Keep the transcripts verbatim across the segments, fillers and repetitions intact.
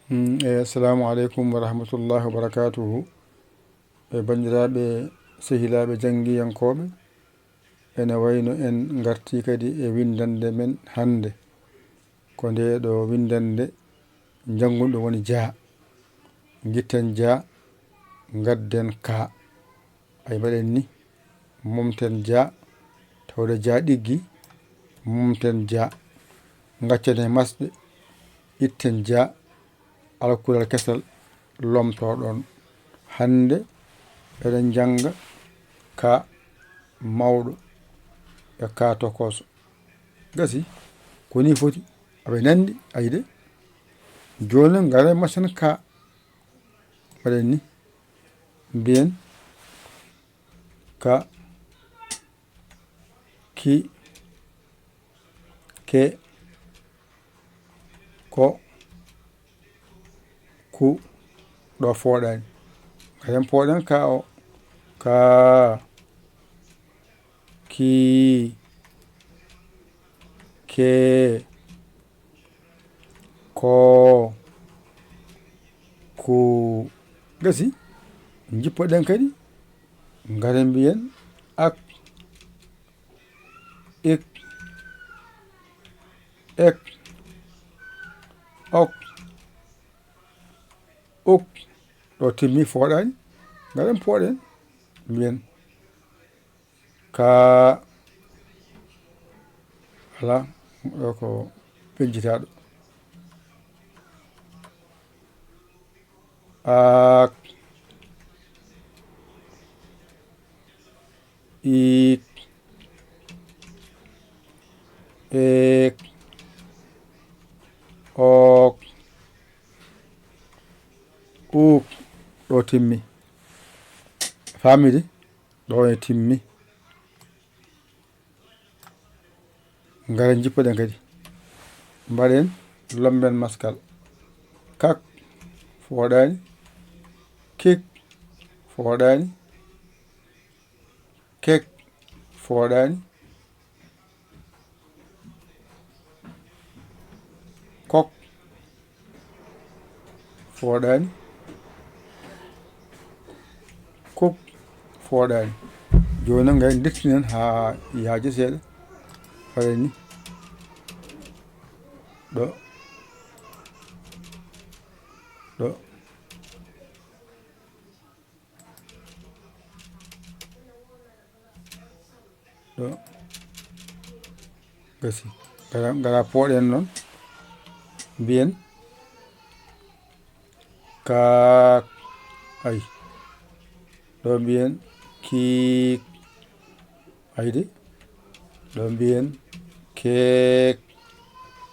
Mm, e, assalamu aleykum wa rahmatullahi wa barakatuhu. E, banndiraaɓe, sehilaaɓe janngiyankooɓe, ene wayno en ngartii kadi e winndannde men hannde. Ko ndee ɗoo winndannde njanngunɗo woni jaa. Ngitten jaa, ngadden kaa. Ay, mbaɗen ni, momten jaa, tawde jaa ɗiggi, momten jaa. Ngaccen e masɗe, itten jaa, alkulal kesal lomtoɗon. Hannde eɗen njannga kaa mawɗo e kaa tokooso. Gasi, ko nii foti, aɓe nanndi, ayde. Jooni ngaren masen kaa, mbaɗen ni, mbiyen ka, ki, ke, ko, ku, ɗo fooɗaani. Ngaren pooɗen ka o, ka, ki, ke, ko, ku. Gasi, njippoɗen kadi, ngaren mbiyen ak, ik, ek, ok, uk. Ɗo timmi, fooɗaani, ngaren pooɗen, mbiyen ka, alaa, ɗo ko peñjitaaɗo. Ak, ik, ek, ok, uk. Ɗo timmi. Faamidi? Ɗo e timmi. Ngaren njippoɗen kadi. Mbaɗen lomben maskal. Kak, fooɗaani. Kik, fooɗaani. Kek, fooɗaani. Kok, fooɗaani. Kuk, fooɗaani. Jooni noon, ngayen ndettinen haa yaaja seeɗa. Waɗen ni. Ɗo. Ɗo. Ɗo. Gasi. Ngara, ngara pooɗen noon. Mbiyen. Kaak. Ay. Ɗo mbiyen. Kiik. Ayde. Ɗo mbiyen. Keek.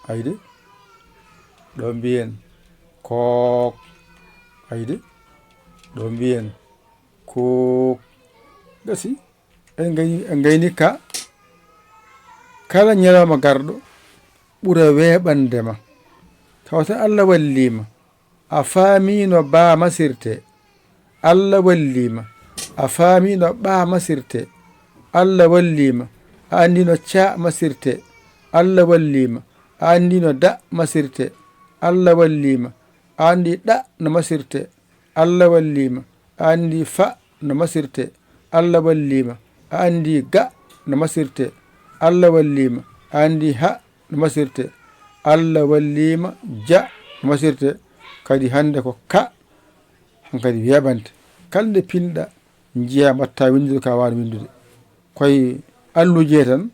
Ayde. Ɗo mbiyen. Kook. Ayde. Ɗo mbiyen. Kuuk. Gasi. En ngayni, en ngayni ka. Kala ñalawma garɗo ɓura weeɓande ma. Tawata Allah wallii ma. A faamii no baa masirtee. Allah wallii ma. A faamii no ɓaa masirtee. Allah wallii ma. A anndii no caa masirtee. Allah wallii ma. A anndii no da masirtee. Allah wallii ma. A anndii ɗa no masirtee. Allah wallii ma. A anndii fa no masirtee. Allah wallii ma. A anndii ga no masirtee. Allah wallii ma. A anndii ha no masirtee. Allah wallii ma. Ja no masirtee. Kadi hannde ko ka, hankadi weeɓante. Kala nde pinɗa, njiya mbatta winndude ka waawi winndude. Koye alluuje tan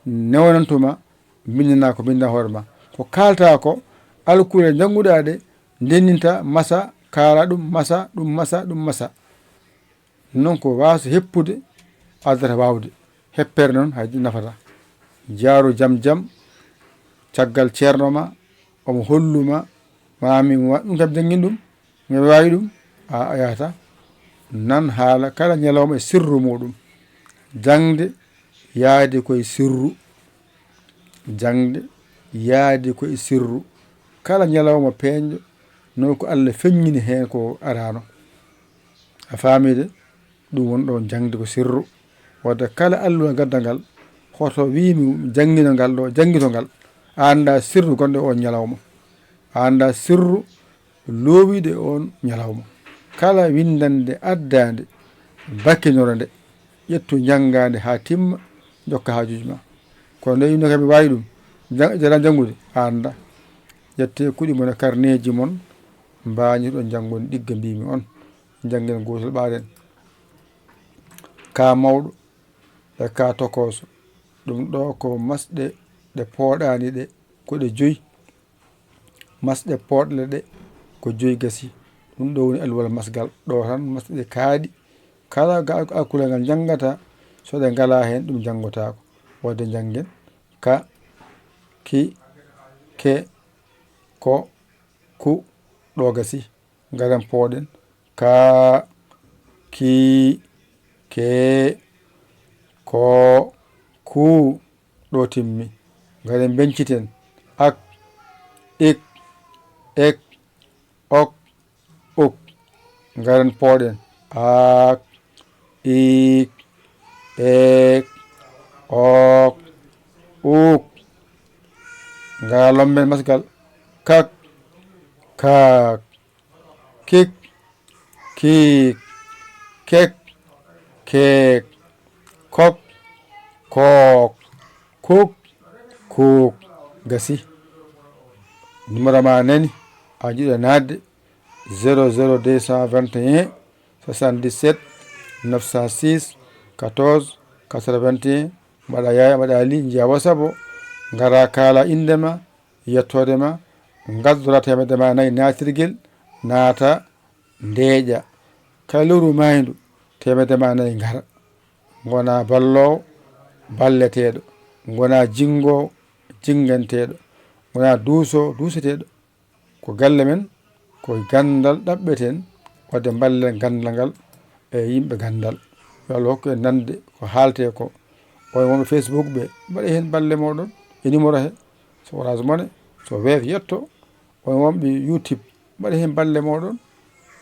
newnantuma, mbinndanaa ko mbinnda hoore ma. Ko kaaltaa ko, alkule njannguɗaa ɗe, ndenninta masa, kaala ɗum masa, ɗum masa, ɗum masa. Noon ko waasa heppude, addata waawde. Heppere noon hay nafata. Jaaru jam jam, caggal ceerno ma, omo hollu ma, ma mi wa-, ɗum kam janngin ɗum, mi waawi ɗum, a, a yahata. Nan haala kala ñalawma e sirru muuɗum. Jaŋde yaadi koye sirru. Jaŋde yaadi koye sirru. Kala ñalawma peeñɗo, noon ko Allah feññini heen ko araano. A faamii de? Ɗum woni ɗo jaŋde ko sirru. Wadde kala alluwal gaddangal, hoto wii mi janngino ngal ɗo, janngito ngal. A anndaa sirru gonɗo o ñalawma. A anndaa sirru loowii ɗe oon ñalawma. Kala winndannde addaande, bakinora nde, ƴettu njanngaa nde haa timma, njokka haajuuji maa. Kono nde winnoo kam mi waawi ɗum, jang-, jaraa janngude, a anndaa. Ƴettee kuɗi mon e karneeji mon, mbaañiruɗon njanngoni ɗigga mbiimi on. Njanngen gootel ɓaaren. Kaa mawɗo e kaa tokooso. Ɗum ɗoo ko masɗe ɗe pooɗaani ɗe, ko ɗe joyi. Masɗe pooɗle ɗe ko joyi gasi. Ɗum ɗoo woni alluwal masgal. Ɗoo tan masɗe ɗe kaaɗi. Kala ga-, alkulal ngal njanngata, so ɗe ngalaa heen, ɗum njanngotaako. Waɗde njanngen ka, ki, ke, ko, ku, ɗoo gasi. Ngaren pooɗen. Ka, ki, ke, ko, ku, ɗo timmi. Ngaren mbeñciten. Ak, ik, ek, ok, uk. Ngaren pooɗen. Ak, ik, ek, ok, uk. Ngara lomben masgal. Kak, kaak. Kik, kiik, kek, keek, kok, kook, kuk, kuuk. Gasi. Numéro ma nani, a jiɗa naatde, zéro zéro deux cent vingt et un, soixante-dix-sept, neuf cent six, quatorze, quatre-vingt-un. Mbaɗa Yaaya, mbaɗa Ali, njiya WhatsApp o, ngara kaala innde ma, yettoode ma, ngaddora teemedde ma nayi naatirgel, naata, ndeeƴa. Kala lewru maayndu, teemedde ma nayi ngara. Ngona balloowo, balleteeɗo. Ngona jinngoowo, jinngenteeɗo. Ngona duusoowo, duuseteeɗo. Ko galle men, ko ganndal ɗaɓɓeten, waɗde mballen ganndal ngal e yimɓe ganndal. Yo Allah hokku en nande ko haaletee ko. On wonɓe Facebook ɓe, mbaɗee heen balle mooɗon e numéro he, so Orange Money, so Wave yetto. On wonɓe YouTube, mbaɗee heen balle mooɗon.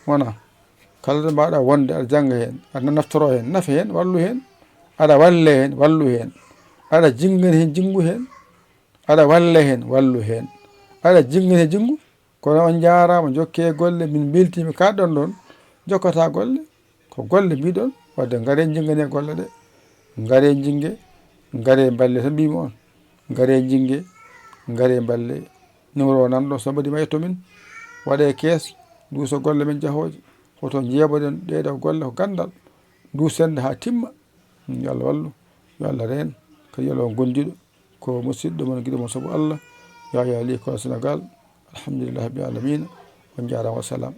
Wona kala ɗo mbaawɗa wonde, aɗa jannga heen, aɗa naftoro heen, nafa heen, wallu heen. Aɗa walle heen, wallu heen. Aɗa jinngina heen, jinngu heen. Aɗa walle heen, wallu heen. Aɗa jinngina heen, jinngu. Kono on njaaraama, jokkee golle, min mbeltiima, kaaɗɗon ɗoon, jokkata golle. Ko golle mbiɗon, wadde ngaree njinnganee golle ɗe. Ngaree njinnge, ngaree mballe, tan mbiimi on. Ngaree njinnge, ngaree mballe. Numéro o nan ɗo, so mbaɗii ma yetto min. Waɗee kees, duuso golle men jahooje. Hoto njeeɓoɗen ɗee ɗoo golle, ko ganndal. Duusen nde haa timma. Yo Allah wallu, yo Allah reen, kadi yo Allah on gondiiɗo. Ko musiɗɗo mon, giɗo mon sabu Allah, Yaya Ly, kono Sénégal. Alhamdulillahi rabbil alamina. On njaaraama, wassalam.